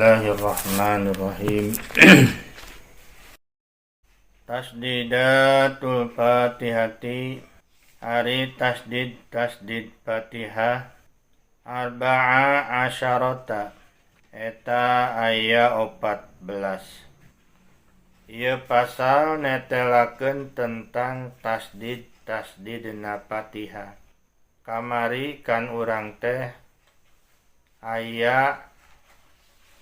Bismillahirrahmanirrahim. Tasdidatul Fatihati, ari tasdid tasdid Fatihah, arba'a asyarata, eta aya 14. Ieu pasal netelakeun tentang tasdid tasdidna Fatihah. Kamari kan urang teh aya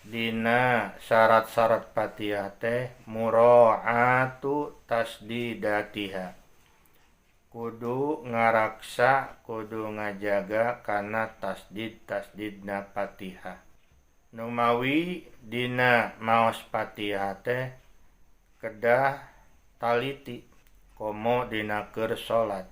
dina syarat-syarat Fatihah teh mura'atu tasdidatiha, kudu ngaraksa, kudu ngajaga kana tasdid tasdidna Fatihah. Numawi dina maos Fatihah teh kedah taliti komo dina keur salat,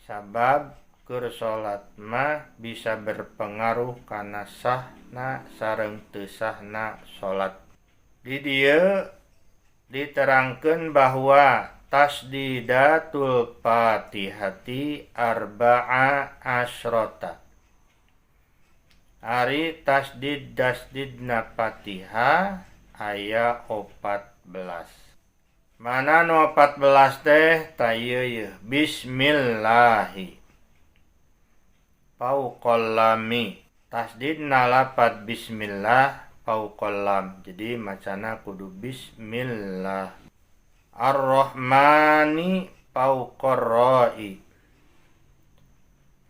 sabab keur salat mah bisa berpengaruh kana sahna sareng teu sahna salat. Di dieu diterangkeun bahwa tasdidatul Fatihati arba'a asrota, ari tasdid tasdidna Fatihah aya 14. Mana nu 14 teh? Ta ieu yeuh, bismillahi fauqal lami, tasdidna lapad bismillah fauqal lam, jadi macana kudu bismillah. Ar-Rahmani fauqar ra'i,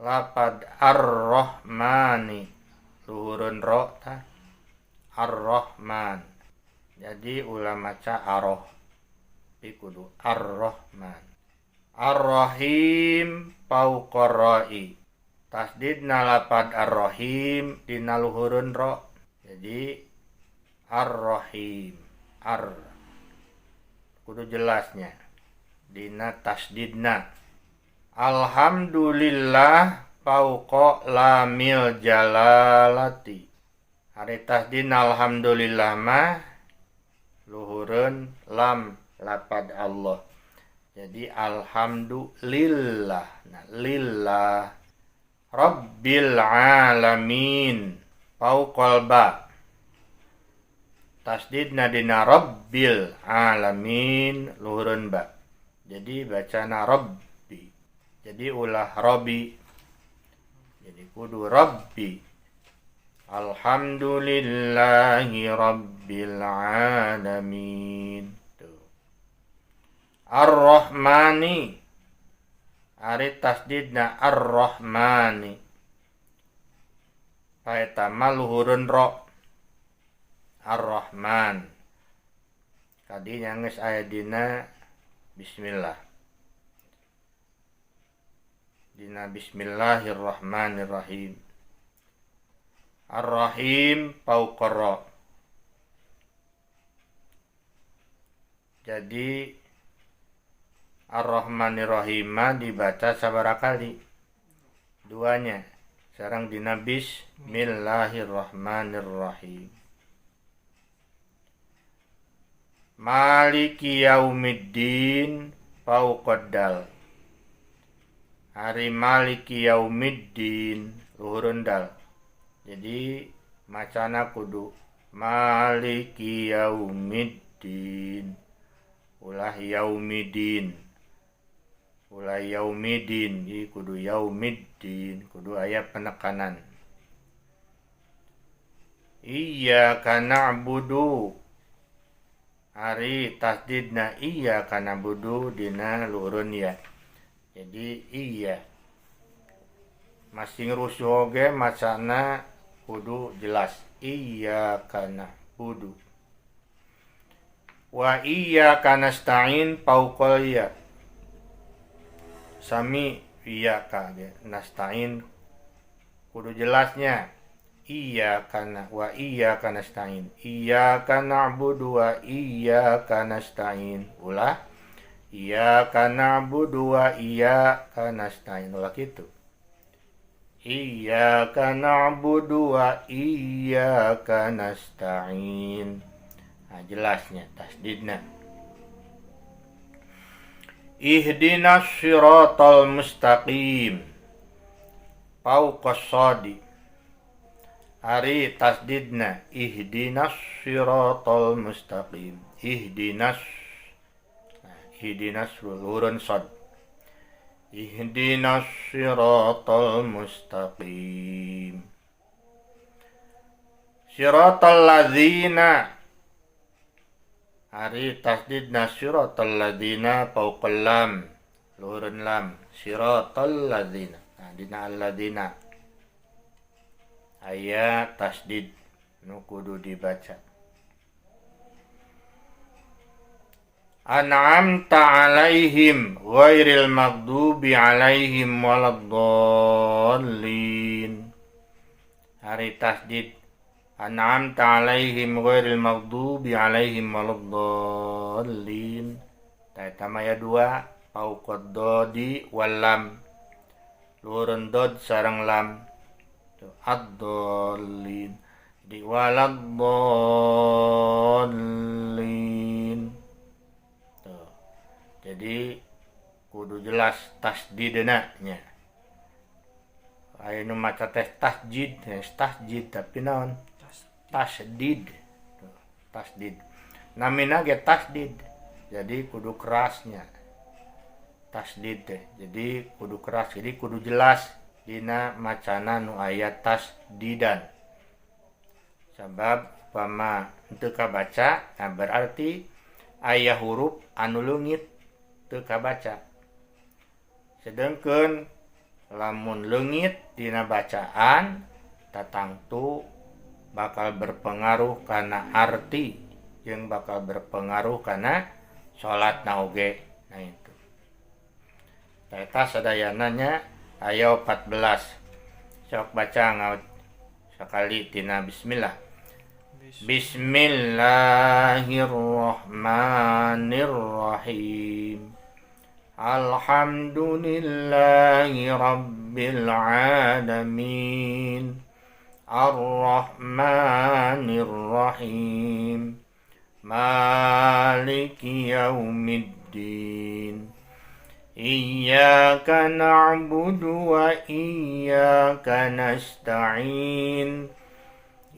lapad Ar-Rahmani luhureun ro tah, Ar-Rahman, jadi ulah maca aroh, tapi kudu Ar-Rahman. Ar-Rahim fauqar ra'i, tasdidna lapad Ar-Rahim dina luhureun ro, jadi Ar-Rahim, ar kudu jelasnya dina tasdidna. Alhamdulillah fauqa lamil jalalati, ari tasdidna alhamdulillah mah luhureun lam lapad Allah, jadi alhamdulillah. Nah, lillah rabbil alamin fauqal ba, tasdidna dina rabbil alamin luhureun ba, jadi bacana rabbi, jadi ulah robi, jadi kudu rabbi. Alhamdulillahi rabbil alamin. Tuh. Ar-Rahmani, ari tasdidna Ar-Rahmani paeta mah luhureun ro, Ar-Rahman kadinya geus aya dina bismillah, dina bismillahirrahmanirrahim. Ar-Rahim fauqar ra, jadi Ar-Rahmanir-Rahim dibaca sabaraha kali? Duanya. Sareng dina bismillahirrahmanirrahim. Maliki yaumiddin fauqad dal, hari maliki yaumiddin luhureun dal, jadi macana kudu maliki yaumiddin, ulah yaumidin, ulah yaumidin, jadi kudu yaumiddin, kudu aya penekanan. Iyyaka na'budu, ari tasdidna iyyaka na'budu dina luhureun ya, jadi iya masing rusuh oge macana kudu jelas, iyyaka na'budu. Wa iyyaka nasta'in fauqal ya, sami iyyaka ge nasta'in kudu jelasnya, iyyaka na wa iyyaka nasta'in, iyyaka na'budu wa iyyaka nasta'in, ulah iyyaka na'budu wa iyyaka nasta'in, ulah kitu. Iyyaka na'budu wa iyyaka nasta'in. Nah, jelasnya tasdidna. Ihdinas siratal mustaqim fauqas sadi, Ari tasdidna ihdinas siratal mustaqim. Ihdinas. Nah, ihdinas luhureun shad. Ihdinas siratal mustaqim. Siratal ladzina. Ari tasdidna siratal ladzina fauqal lam. Luhureun lam. Siratal ladzina. Nah, dina alladzina aya tasdid nu kudu dibaca. An'amta 'alaihim ghairil maghdubi 'alaihim waladdallin. Ari tasdid an'amta 'alaihim ghairil maghdubi 'alaihim waladdallin. Ta eta mah aya dua, fauqad dodi wal lam. Luhureun dod sareng lam. Tuh ad-dallin. Di waladdallin. Tuh. Jadi kudu jelas tasdidna nya. Aya nu maca teh tasjid, tasjid tapi naon? Tasdid. Tuh, tasdid. Namina ge tasdid. Jadi kudu kerasnya. Tasdid teh. Jadi kudu keras, jadi kudu jelas dina macana nu aya tasdidan. Sabab upama teu kabaca, nah berarti aya huruf anu leungit teu kabaca. Sedengkeun lamun leungit dina bacaan tatangtu bakal berpengaruh kana arti jeung bakal berpengaruh kana salatna oge. Nah itu. Eta sadayana nya aya 14. Sok baca ngaut sakali tina bismillah. Bismillahirrahmanirrahim. Alhamdulillahi rabbil alamin. Arrahmanir rahim. Maliki yaumiddin. Iyyaka na'budu wa iyyaka nasta'in.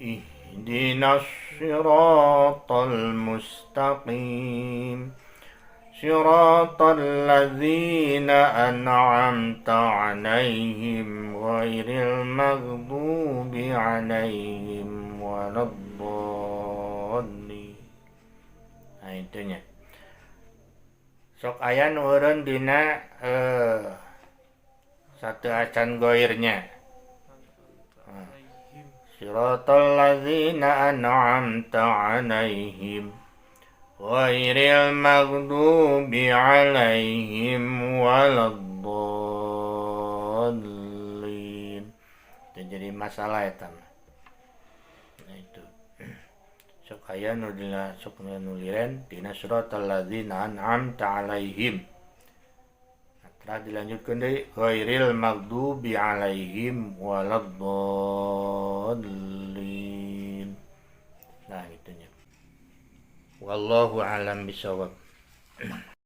Ihdinas siratal mustaqim. Siratal ladzina an'amta 'alaihim ghairil maghdubi 'alaihim waladdallin. Nah itunya. Sok aya nu eureun dina satu acan goirnya. Siratal ladzina an'amta 'alaihim ghairil maghdubi 'alaihim waladdallin. Itu jadi masalah eta mah. Nah itu. Sok aya nu dina sok nu liren dina siratal ladzina an'amta 'alaihim. Nah, dilanjutkeun deui ghairil maghdubi 'alaihim waladdallin. Nah itunya. Wallahu a'lam bishawab.